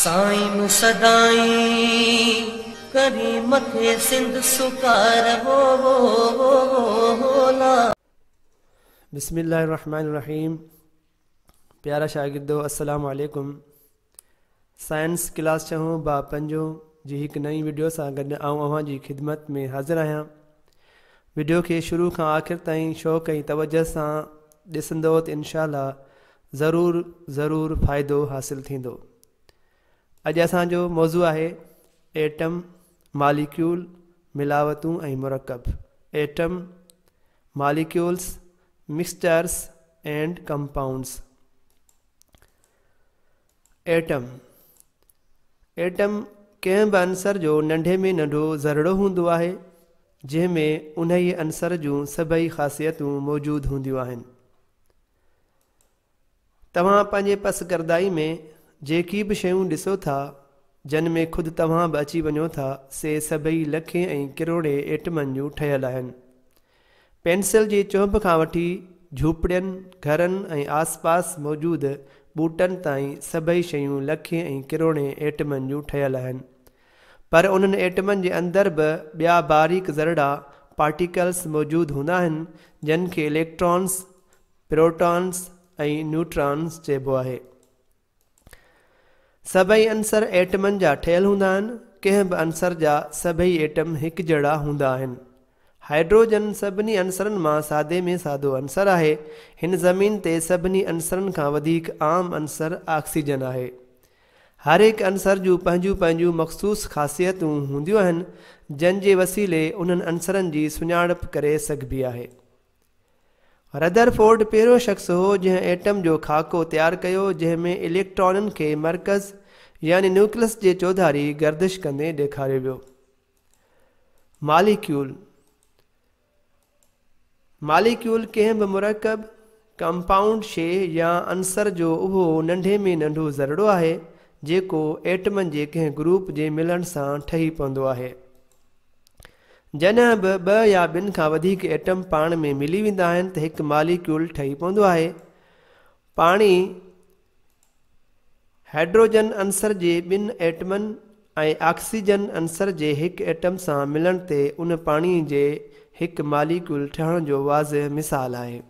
سائين مون سدائين ڪرين مٿي سنڌ سڪار وولا. بسم الله الرحمٰن الرحيم پيارا شاگردو السلام عليڪم سائنس ڪلاس ڇهون باب پنجون جي هڪ نئين وڊيو سان گڏ آئون اوهان جي خدمت ۾ حاضر آهيان وڊيو کي شروع کان آخر تائين شوق ۽ توجه سان ڏسندو ته انشاء الله ضرور ضرور فائدو حاصل ٿيندو. اڄ اسان جو موضوع آهي ايٽم، ماليڪيول، ملاوتون ۽ مرڪب، atom, molecules, mixtures and compounds. Atom, atom ڪنهن به عنصر جو ننڍي ۾ ننڍو ذرڙو هوندو آهي، جنهن ۾ انهيء عنصر جون سڀئي خاصيتون موجود هونديون آهن. توهان پنهنجي پسگردائي ۾ جيڪي به شيون ڏسو ٿا، جن ۾ خود توهان به اچي وڃو ٿا، سي سڀئي لکين ۽ ڪروڙين ايٽمن جون ٺهيل آهن. پينسل جي چهنب کان وٺي جهوپڙين، گهرن ۽ آسپاس موجود ٻوٽن تائين سڀئي شيون لکين ۽ ڪروڙين ايٽمن جون ٺهيل آهن. پر انهن ايٽمن جي اندر به ٻيا باريڪ ذرڙا، Particles، موجود هوندا آهن، جن کي اليڪٽرانز، پروٽانز ۽ نيوٽرانز چئبو آهي. سڀئي عنصر ايٽمن جا ٺهيل هوندا آهن. ڪنهن به عنصر جا سڀئي ايٽم هڪجهڙا هوندا آهن. هائيڊروجن سڀني عنصرن مان سادي ۾ سادو عنصر آهي. هن زمين تي سڀني عنصرن کان وڌيڪ عام عنصر آڪسيجن آهي. هر هڪ عنصر جون پنهنجون پنهنجون مخصوص خاصيتون هونديون آهن، جن جي وسيلي انهن عنصرن جي سڃاڻپ ڪري سگهبي آهي. ردرفورڊ پهريون شخص هو جنهن ايٽم جو خاڪو تيار ڪيو جنهن ۾ اليڪٽرانن کي مرڪز يعني نيوڪلس جي چوڌاري گردش ڪندي ڏيکاريو ويو. ماليڪيول ماليڪيول ڪنهن به مرڪب، ڪمپائونڊ شيء يا عنصر جو اهو ننڍي ۾ ننڍو ذرڙو آهي جيڪو ايٽمن جي ڪنهن گروپ جي ملڻ سان ٺهي پوندو آهي. جڏهن به ٻه يا ٻن کان وڌيڪ ايٽم پاڻ ۾ ملي ويندا آهن ته هڪ ماليڪيول ٺهي پوندو آهي. پاڻي هائڊروجن عنصر جي ٻن ايٽمن ۽ آڪسيجن عنصر جي هڪ ايٽم سان ملڻ تي ان پاڻي جي هڪ ماليڪيول ٺهڻ جو واضح مثال آهي.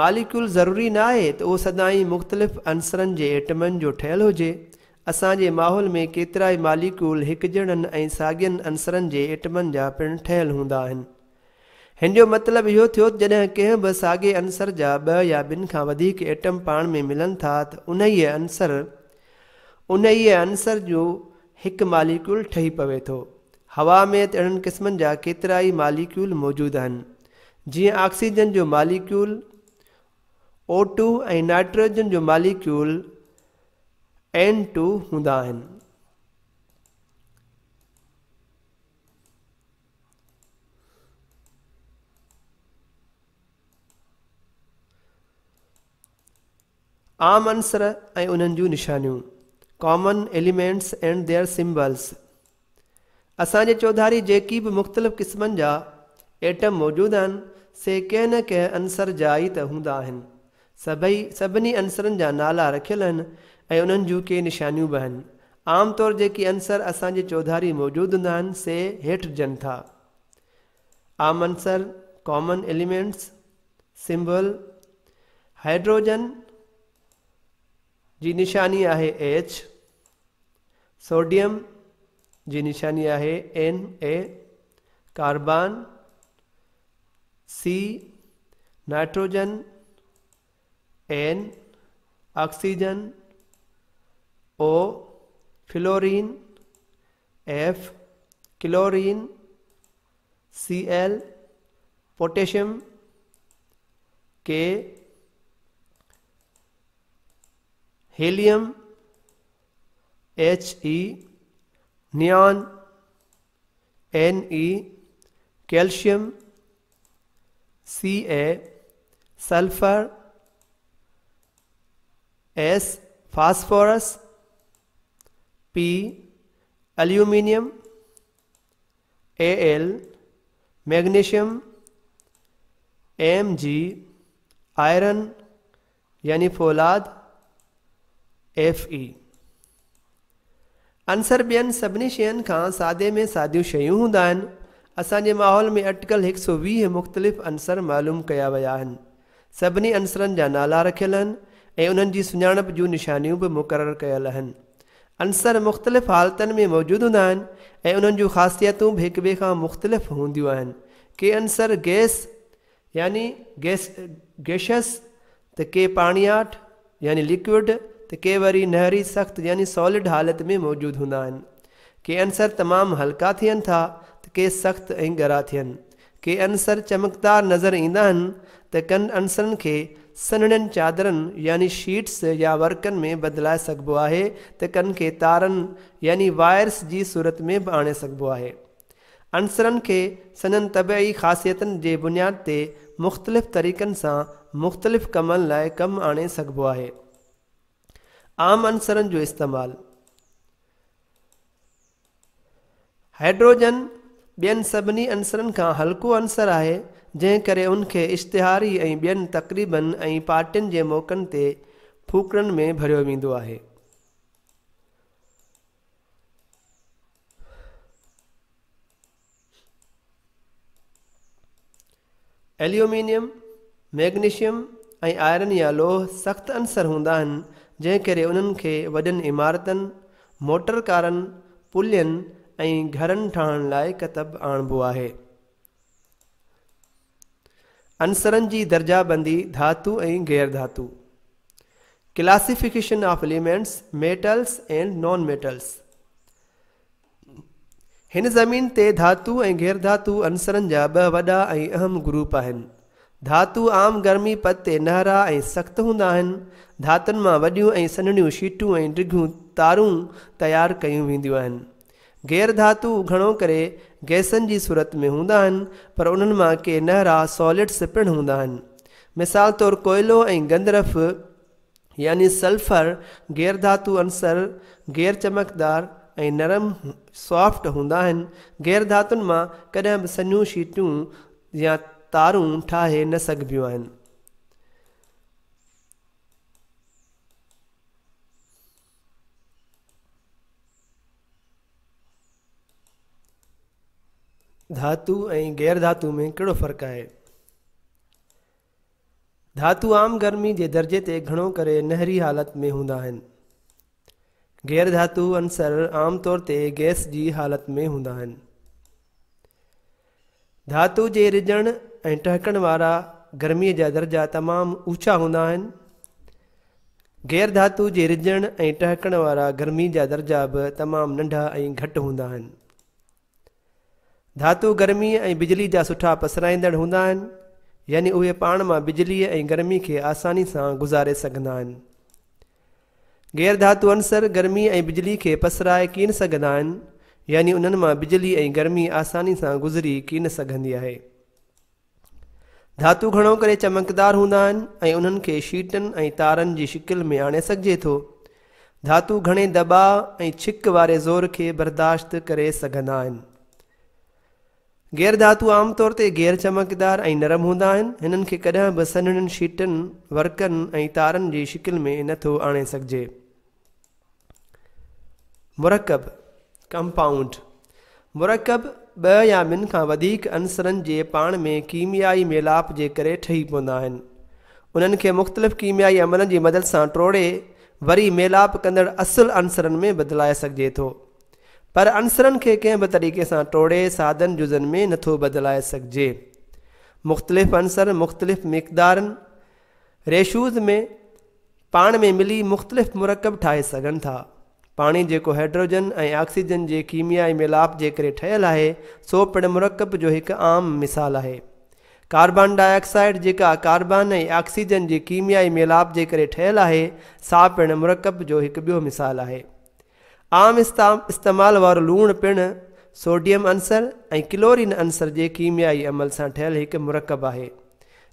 ماليڪيول ضروري نه آهي ته اهو سدائين مختلف عنصرن جي ايٽمن جو ٺهيل هجي. اسان جي ماحول ۾ ڪيترائي ماليڪيول هڪجهڙن ۽ ساڳين عنصرن جي ايٽمن جا پڻ ٺهيل هوندا آهن. هن جو مطلب اهو ٿيو ته جڏهن ڪنهن به ساڳئي عنصر جا ٻه يا ٻن کان وڌيڪ ايٽم پاڻ ۾ ملن ٿا ته انهيء عنصر انهيء عنصر جو هڪ ماليڪيول ٺهي پوي ٿو. هوا ۾ ته اهڙن قسمن جا ڪيترائي ماليڪيول موجود آهن. جيئن آڪسيجن جو ماليڪيول او ٽو ۽ نائٽروجن جو ماليڪيول اين ٽو هوندا آهن. عام عنصر ۽ انهن جون نشانيون، Common Elements and Their Symbols، اسان جي چوڌاري جيڪي به مختلف قسمن جا ايٽم موجود آهن، سي ڪنهن نه ڪنهن عنصر جا ئي ته هوندا آهن. سڀئي سڀني عنصرن جا نالا رکيل آهن ۽ انهن جون ڪي نشانيون به آهن. عام طور جيڪي عنصر اسان جي چوڌاري موجود هوندا آهن، سي هيٺ ڏجن ٿا. عام عنصر، Common Elements، symbol, hydrogen جي نشاني آهي ايڇ، سوڊيم جي نشاني آهي N A, carbon, C, nitrogen, N, oxygen, O, fluorine, F, chlorine, C L, potassium, K, helium, H E, neon, N E, calcium, C A, sulphur, S, phosphorus, P, aluminium, A L, magnesium, M G, iron يعني فولاد، F اي. عنصر ٻين سڀني شين کان سادي ۾ ساديون شيون هوندا آهن. اسان جي ماحول ۾ اٽڪل 120 مختلف عنصر معلوم ڪيا ويا آهن. سڀني عنصرن جا نالا رکيل آهن ۽ انهن جي سڃاڻپ جون نشانيون به مقرر ڪيل آهن. عنصر مختلف حالتن ۾ موجود هوندا آهن ۽ انهن جون خاصيتون به هڪٻئي کان مختلف هونديون آهن. ڪي عنصر گئس يعني Gaseous ته ڪي پاڻياٺ يعني Liquid ته ڪي وري نهري سخت يعني Solid حالت ۾ موجود هوندا آهن. ڪي عنصر تمام هلڪا ٿين ٿا ته ڪي سخت ۽ ڳرا ٿين. ڪي عنصر چمڪدار نظر ايندا آهن ته ڪن عنصرن کي سنهڙين چادرن يعني Sheets يا ورقن ۾ بدلائي سگهبو آهي ته ڪن کي تارن يعني Wires جي صورت ۾ به آڻي سگهبو آهي. عنصرن کي سندن طبعي خاصيتن جي بنياد تي مختلف طريقن سان مختلف ڪمن لاء ڪم آڻي سگهبو آهي. عام عنصرن جو استعمال. هائيڊروجن ٻين سڀني عنصرن کان هلڪو عنصر آهي، جنهن ڪري ان کي اشتهاري ۽ ٻين تقريبن ۽ پارٽين جي موقعن تي ڦوڪڻن ۾ ڀريو ويندو آهي. ايليومينيم، ميگنيشيم ۽ آئرن يا لوهه سخت عنصر هوندا آهن، جنهن ڪري انهن کي وڏين عمارتن، موٽر ڪارن، پلين ۽ گهرن ٺاهڻ لاء ڪتب آڻبو آهي. عنصرن جي درجه بندي ڌاتو ۽ غير ڌاتو، Classification of Elements، Metals and Non-Metals، هن زمين تي ڌاتو ۽ غير ڌاتو عنصرن جا ٻه وڏا ۽ اهم گروپ آهن. ڌاتو عام گرمي پد تي نهرا ۽ سخت هوندا آهن. ڌاتن مان وڏيون ۽ سنهڙيون شيٽون ۽ ڊگهيون تارون تيار ڪيون وينديون آهن. غير ڌاتو گهڻو ڪري گئسن جي صورت ۾ هوندا آهن پر انهن مان ڪي نهرا Solids پڻ هوندا آهن. مثال طور ڪوئلو ۽ گندرف يعني سلفر غير ڌاتو عنصر غير چمڪدار ۽ نرم Soft هوندا آهن. غير ڌاتن مان ڪڏهن به سنهيون شيٽون يا تارون ٺاهي نه سگهبيون آهن. ڌاتو ۽ غير ڌاتو ۾ ڪهڙو فرق آهي؟ ڌاتو عام گرمي جي درجي تي گهڻو ڪري نهري حالت ۾ هوندا آهن. غير ڌاتو عنصر عام طور تي گئس جي حالت ۾ هوندا آهن. ڌاتو جي رجڻ ۽ ٽهڪڻ وارا گرميء جا درجا تمام اوچا هوندا آهن. غير ڌاتو جي رجڻ ۽ ٽهڪڻ وارا گرمي جا درجا به تمام ننڍا ۽ گهٽ هوندا آهن. ڌاتو گرميء ۽ بجلي جا سٺا پسرائيندڙ هوندا آهن، يعني اهي پاڻ مان بجليء ۽ گرمي کي آساني سان گذاري سگهندا آهن. غير ڌاتو عنصر گرمي ۽ بجلي کي پسرائي ڪين سگهندا آهن، يعني انهن مان بجلي ۽ گرمي آساني سان گذري ڪين سگهندي آهي. ڌاتو گهڻو ڪري چمڪدار هوندا آهن ۽ انهن کي شيٽن ۽ تارن جي شڪل ۾ آڻي سگهجي ٿو. ڌاتو گهڻي دٻاء ۽ ڇڪ واري زور کي برداشت ڪري سگهندا آهن. غير ڌاتو عام طور تي غير چمڪدار ۽ نرم هوندا آهن. هنن کي ڪڏهن به سنهڙين شيٽن، ورقن ۽ تارن جي شڪل ۾ نه ٿو آڻي سگهجي. مرڪب، Compound، مرڪب ٻه يا ٻن کان وڌيڪ عنصرن جي پاڻ ۾ ڪيميائي ميلاپ جي ڪري ٺهي پوندا آهن. انهن کي مختلف ڪيميائي عملن جي مدد سان ٽوڙي وري ميلاپ ڪندڙ اصل عنصرن ۾ بدلائي سگهجي ٿو. پر عنصرن کي ڪنهن به طريقي سان ٽوڙي سادن جزن ۾ نٿو بدلائي سگهجي. مختلف عنصر مختلف مقدارن، Ratios، ۾ پاڻ ۾ ملي مختلف مرڪب ٺاهي سگهن ٿا. پاڻي جيڪو هيڊروجن ۽ آڪسيجن جي ڪيميائي ميلاپ جي ڪري ٺهيل آهي سو پڻ مرڪب جو هڪ عام مثال آهي. ڪاربان ڊاء آڪسائيڊ جيڪا ڪاربان ۽ آڪسيجن جي ڪيميائي ميلاپ جي ڪري ٺهيل آهي سا پڻ مرڪب جو هڪ ٻيو مثال آهي. عام استعمال وارو لوڻ پڻ سوڊيم عنصر ۽ ڪلورين عنصر جي ڪيميائي عمل سان ٺهيل هڪ مرڪب آهي،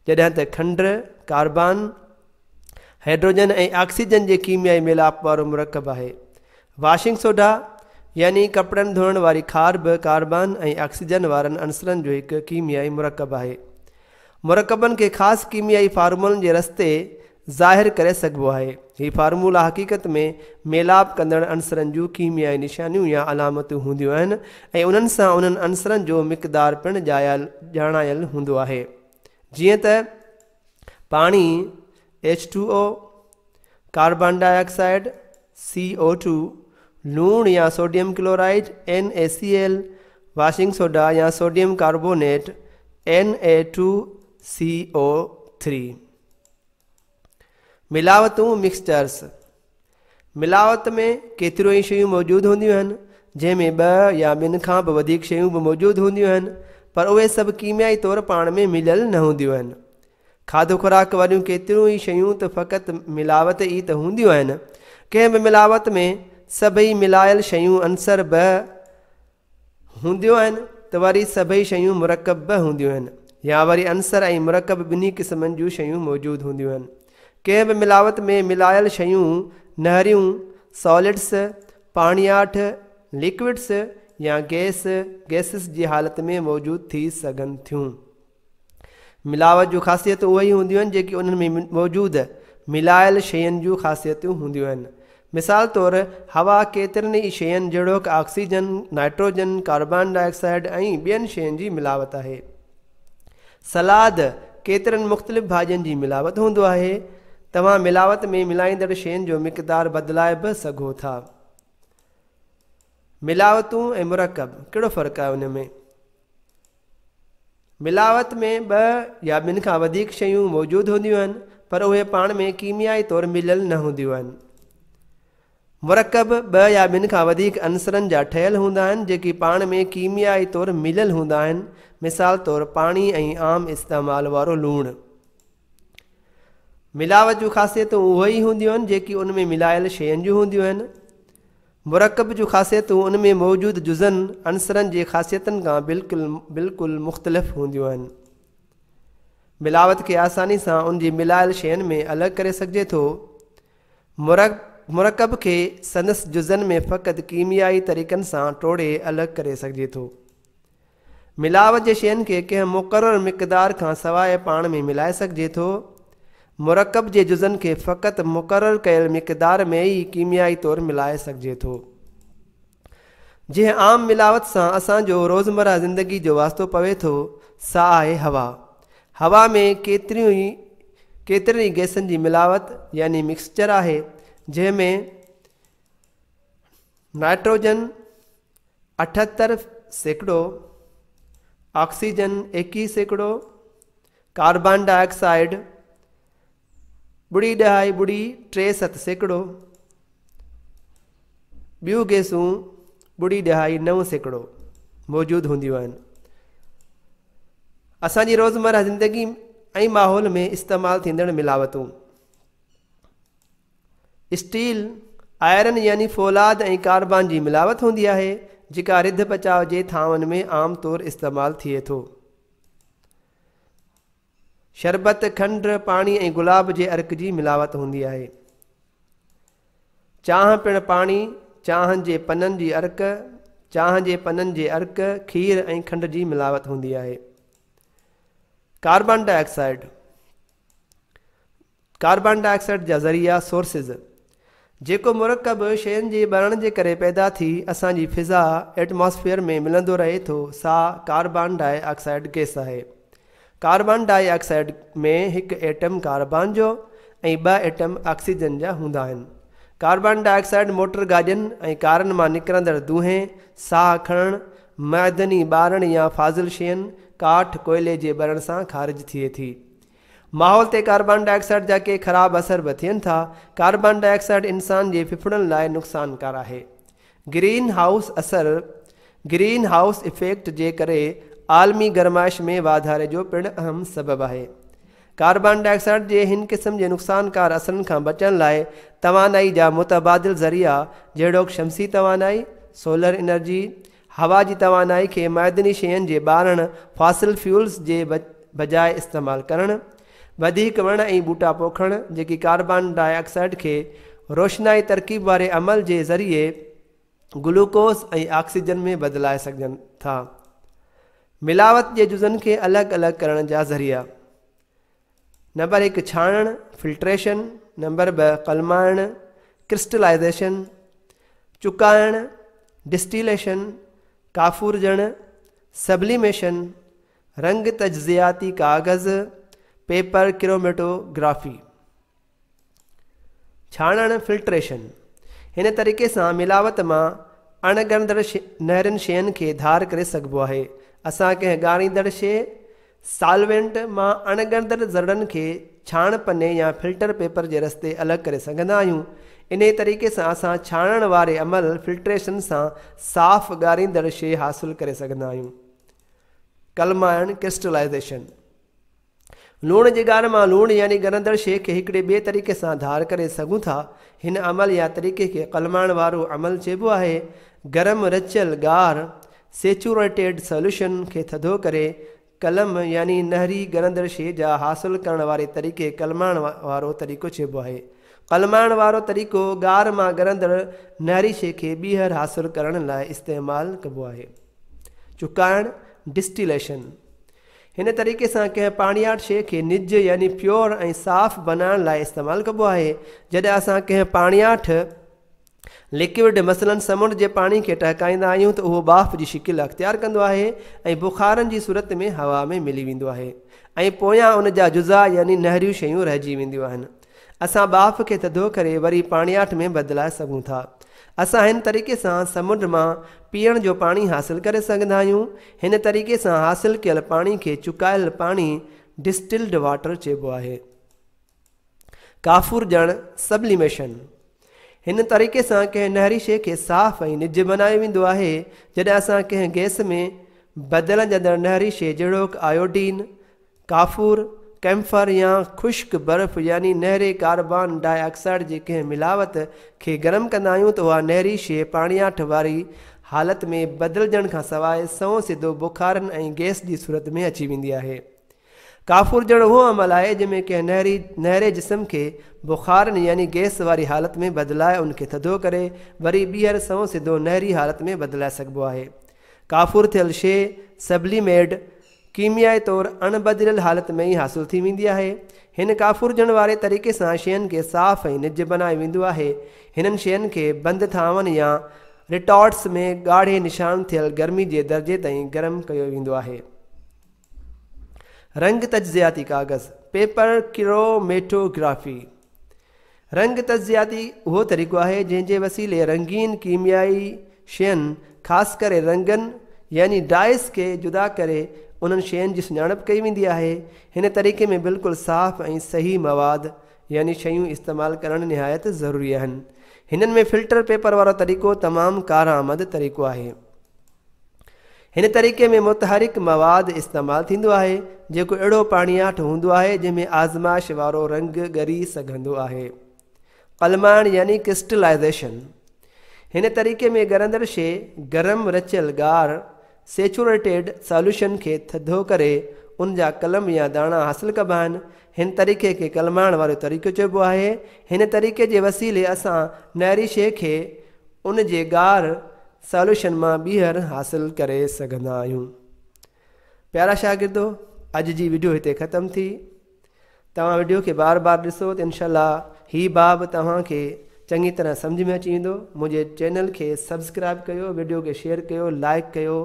جڏهن ته کنڊ ڪاربان، هيڊروجن ۽ آڪسيجن جي ڪيميائي ميلاپ وارو مرڪب آهي. واشنگ سوڊا يعني ڪپڙن ڌوئڻ واري کار به ڪاربان ۽ آڪسيجن وارن عنصرن جو هڪ ڪيميائي مرڪب آهي. مرڪبن کي خاص ڪيميائي فارمولن جي رستي ظاهر ڪري سگهبو آهي. هي فارمولا حقيقت ۾ ميلاپ ڪندڙ عنصرن جون ڪيميائي نشانيون يا علامتون هونديون آهن ۽ انهن سان انهن عنصرن جو مقدار پڻ ڄاڻايل هوندو آهي. جيئن ته پاڻي، H2O، carbon dioxide, CO2، لوڻ يا sodium chloride, NaCl، washing soda يا sodium carbonate, Na2CO3. ملاوتون، Mixtures، ملاوت ۾ ڪيتريون ئي شيون موجود هونديون آهن، جنهن ۾ ٻه يا ٻن کان به وڌيڪ شيون به موجود هونديون آهن، پر اهي سڀ ڪيميائي طور پاڻ ۾ مليل نه هونديون آهن. کاڌ خوراڪ واريون ڪيتريون ئي شيون ته فقط ملاوت ئي ته هونديون آهن. ڪنهن به ملاوت ۾ سڀئي ملايل شيون عنصر به هونديون آهن ته وري سڀئي شيون مرڪب به هونديون آهن يا وري عنصر ۽ مرڪب ٻنهي قسمن جون شيون موجود هونديون آهن. ڪنهن به ملاوت ۾ ملايل شيون نهريون، Solids، پاڻياٺ، Liquids، يا گئس، Gases، جي حالت ۾ موجود ٿي سگهن ٿيون. ملاوت جون خاصيتون اهي ئي هونديون آهن جيڪي انهن ۾ موجود ملايل شين جون خاصيتون هونديون آهن. مثال طور هوا ڪيترين ئي شين جهڙوڪ oxygen, nitrogen, carbon dioxide ۽ ٻين شين جي ملاوت آهي. سلاد ڪيترن مختلف ڀاڄين جي ملاوت هوندو آهي. توهان ملاوت ۾ ملائيندڙ شين جو مقدار بدلائي به سگهو ٿا. ملاوتون ۽ مرڪب، ڪهڙو فرق آهي انهن ۾؟ ملاوت ۾ ٻه يا ٻن کان وڌيڪ شيون موجود هونديون آهن، پر اهي پاڻ ۾ ڪيميائي طور مليل نه هونديون آهن. مرڪب ٻه يا ٻن کان وڌيڪ عنصرن جا ٺهيل هوندا آهن، جيڪي پاڻ ۾ ڪيميائي طور مليل هوندا آهن، مثال طور پاڻي ۽ عام استعمال وارو لوڻ. ملاوت جون خاصيتون اهي ئي هونديون آهن، جيڪي ان ۾ ملايل شين جون هونديون آهن. مرڪب جون خاصيتون ان ۾ موجود جزن، عنصرن، جي خاصيتن کان بلڪل بلڪل مختلف هونديون آهن. ملاوت کي آساني سان ان جي ملايل شين ۾ الڳ ڪري سگهجي ٿو. مرڪب کي سندس جزن ۾ فقط ڪيميائي طريقن سان ٽوڙي الڳ ڪري سگهجي ٿو. ملاوت جي شين کي ڪنهن مقرر مقدار کان سواء پاڻ ۾ ملائي سگهجي ٿو. مرڪب جي جزن کي فقط مقرر ڪيل مقدار ۾ ئي ڪيميائي طور ملائي سگهجي ٿو. جنهن عام ملاوت سان اسان جو روزمره زندگي جو واسطو پوي ٿو، سا آهي هوا. هوا ۾ ڪيتريون ئي ڪيترين ئي گئسن جي ملاوت يعني مڪسچر آهي، جنهن ۾ nitrogen, 78%، oxygen 21%، carbon dioxide ٻڙي ڏهائي ٻڙي ٽي 7%، ٻيون گئسون ٻڙي ڏهائي 9% موجود هونديون آهن. اسان جي روزمره زندگي ۽ ماحول ۾ استعمال ٿيندڙ ملاوتون. اسٽيل، آئرن يعني فولاد ۽ ڪاربان جي ملاوت هوندي آهي، جيڪا رڌ پچاء جي ٿانون ۾ عام طور استعمال ٿئي ٿو. شربت، کنڊ، پاڻي ۽ گلاب جي عرق جي ملاوت هوندي آهي. چانهه پڻ پاڻي، چانهه جي پنن جي عرق، چانهه جي پنن جي عرق، کير ۽ کنڊ جي ملاوت هوندي آهي. Carbon dioxide. Carbon dioxide جا ذريعا، Sources، جيڪو مرڪب شين جي ٻرڻ جي ڪري پيدا ٿي اسان جي فضا، Atmosphere، ۾ ملندو رهي ٿو سا ڪاربان ڊاء آڪسائيڊ گئس آهي. ڪاربان ڊاء آڪسائيڊ ۾ هڪ ايٽم ڪاربان جو ۽ ٻه ايٽم آڪسيجن جا هوندا آهن. ڪاربان ڊاء آڪسائيڊ موٽر گاڏين ۽ ڪارن مان نڪرندڙ دونهين، ساهه کڻڻ، معدني ٻارڻ يا فاضل شين، ڪاٺ، ڪوئلي جي ٻرڻ سان خارج ٿئي ٿي. ماحول تي ڪاربان ڊاء آڪسائيڊ جا ڪي خراب اثر به ٿين ٿا. ڪاربان ڊاء آڪسائيڊ انسان جي ڦڦڙن لاء نقصانڪار آهي. گرين هائوس اثر، Green House Effect، جي ڪري عالمي گرمائش ۾ واڌاري جو پڻ اهم سبب آهي. ڪاربان ڊاء آڪسائيڊ جي هن قسم جي نقصانڪار اثرن کان بچڻ لاء توانائي جا متبادل ذريعا جهڙوڪ شمسي توانائي، Solar Energy، هوا جي توانائي کي معدني شين جي ٻارڻ، Fossil Fuels، جي بجاء استعمال ڪرڻ، وڌيڪ وڻ ۽ ٻوٽا پوکڻ، جيڪي ڪاربان ڊاء آڪسائيڊ کي روشنائي ترڪيب واري عمل جي ذريعي گلوڪوز ۽ آڪسيجن ۾ بدلائي سگهجن ٿا. ملاوت جي جزن کي الڳ الڳ ڪرڻ جا ذريعا. نمبر هڪ ڇاڻڻ، Filtration. نمبر 2 قلمائڻ، ڪرسٽلائيزيشن، چڪائڻ، ڊسٽيليشن، ڪافورجڻ، سبليميشن، رنگ تجزياتي ڪاغذ، پيپر ڪروميٽوگرافي. ڇاڻڻ، فلٽريشن، هن طريقي سان ملاوت مان اڻ ڳرندڙ نهرين شين کي ڌار ڪري سگهبو آهي. اسان ڪنهن ڳاريندڙ شيء، سالوينٽ، مان اڻ ڳرندڙ ذرڙن کي ڇاڻ پني يا فلٽر پيپر جي رستي الڳ ڪري سگهندا آهيون. انهيء طريقي سان اسان ڇاڻڻ واري عمل، فلٽريشن، سان صاف ڳاريندڙ شيء حاصل ڪري سگهندا آهيون. قلمائڻ، ڪرسٽلائيزيشن، لوڻ جي ڳار مان لوڻ يعني ڳرندڙ شيء کي هڪڙي ٻئي طريقي سان ڌار ڪري سگهون ٿا. هن عمل يا طريقي کي قلمائڻ وارو عمل چئبو آهي. گرم رچيل ڳار، Saturated Solution، کي ٿڌو ڪري قلم يعني نهري ڳرندڙ شيء جا حاصل ڪرڻ واري طريقي قلمائڻ وارو طريقو چئبو آهي. قلمائڻ وارو طريقو ڳار مان ڳرندڙ نهري شيء کي ٻيهر حاصل ڪرڻ لاء استعمال ڪبو آهي. چڪائڻ، Distillation، هن طريقي سان ڪنهن پاڻياٺ شيء کي نج يعني Pure ۽ صاف بنائڻ لاء استعمال ڪبو آهي. جڏهن اسان ڪنهن پاڻياٺ، Liquid، مثلاً سمنڊ جي پاڻي کي ٽهڪائيندا آهيون ته اهو ٻاڦ جي شڪل اختيار ڪندو آهي ۽ بخارن جي صورت ۾ هوا ۾ ملي ويندو آهي ۽ پويان ان جا جزا يعني نهريون شيون رهجي وينديون آهن. اسان ٻاڦ کي ٿڌو ڪري وري پاڻياٺ ۾ بدلائي سگهون ٿا. اسان هن طريقي سان سمنڊ مان پيئڻ جو پاڻي حاصل ڪري سگهندا آهيون. هن طريقي سان حاصل ڪيل پاڻي کي چڪايل پاڻي، Distilled Water، چئبو آهي. ڪافورجڻ، Sublimation، هن طريقي سان ڪنهن نهري شيء کي صاف ۽ نج بنايو ويندو آهي. جڏهن اسان ڪنهن گئس ۾ بدلجندڙ نهري شيء جهڙوڪ آيوڊين، ڪافور، ڪيمفر يا خشڪ برف يعني نهري ڪاربان ڊاء آڪسائيڊ جي ڪنهن ملاوت کي گرم ڪندا آهيون ته اها نهري شيء پاڻياٺ واري حالت ۾ بدلجڻ کان سواء سنئون سڌو بخارن ۽ گئس جي صورت ۾ اچي ويندي آهي. ڪافورجڻ اهو عمل آهي جنهن ۾ ڪنهن نهري نهري جسم کي بخارن يعني گئس واري حالت ۾ بدلائي ان کي ٿڌو ڪري وري ٻيهر سنئون سڌو نهري حالت ۾ بدلائي سگهبو آهي. ڪافور ٿيل شيء، Sublimed، ڪيميائي طور اڻ بدليل حالت ۾ ئي حاصل ٿي ويندي آهي. هن ڪافورجڻ واري طريقي سان شين کي صاف ۽ نج بنايو ويندو آهي. هنن شين کي بند ٿانون يا ريٽارٽس ۾ ڳاڙهي نشان ٿيل گرمي جي درجي تائين گرم ڪيو ويندو آهي. رنگ تجزياتي ڪاغذ، Paper Chromatography، رنگ تجزياتي اهو طريقو آهي جنهن جي وسيلي رنگين ڪيميائي شين خاص ڪري رنگن يعني ڊائس کي جدا ڪري انهن شين جي سڃاڻپ ڪئي ويندي آهي. هن طريقي ۾ بلڪل صاف ۽ صحيح مواد يعني شيون استعمال ڪرڻ نهايت ضروري آهن. هنن ۾ فلٽر پيپر وارو طريقو تمام ڪارآمد طريقو آهي. هن طريقي ۾ متحرڪ مواد استعمال ٿيندو آهي، جيڪو اهڙو پاڻياٺ هوندو آهي، جنهن ۾ آزمائش وارو رنگ ڳري سگهندو آهي. قلمائڻ يعني ڪرسٽلائيزيشن، هن طريقي ۾ ڳرندڙ شيء گرم رچيل ڳار، Saturated Solution، کي ٿڌو ڪري ان جا قلم يا داڻا حاصل ڪبا آهن. هن طريقي کي قلمائڻ وارو طريقو چئبو آهي. هن طريقي جي وسيلي اسان نهري شيء کي ان جي ڳار، ساليوشن، مان ٻيهر حاصل ڪري سگهندا آهيون. پيارا شاگردو اڄ جي وڊيو هتي ختم ٿي. توهان وڊيو کي بار بار ڏسو ته انشاء الله هي باب توهان کي چڱي طرح سمجهه ۾ اچي ويندو. منهنجي چينل کي سبسڪرائب ڪيو، وڊيو کي شيئر ڪيو، لائڪ ڪيو.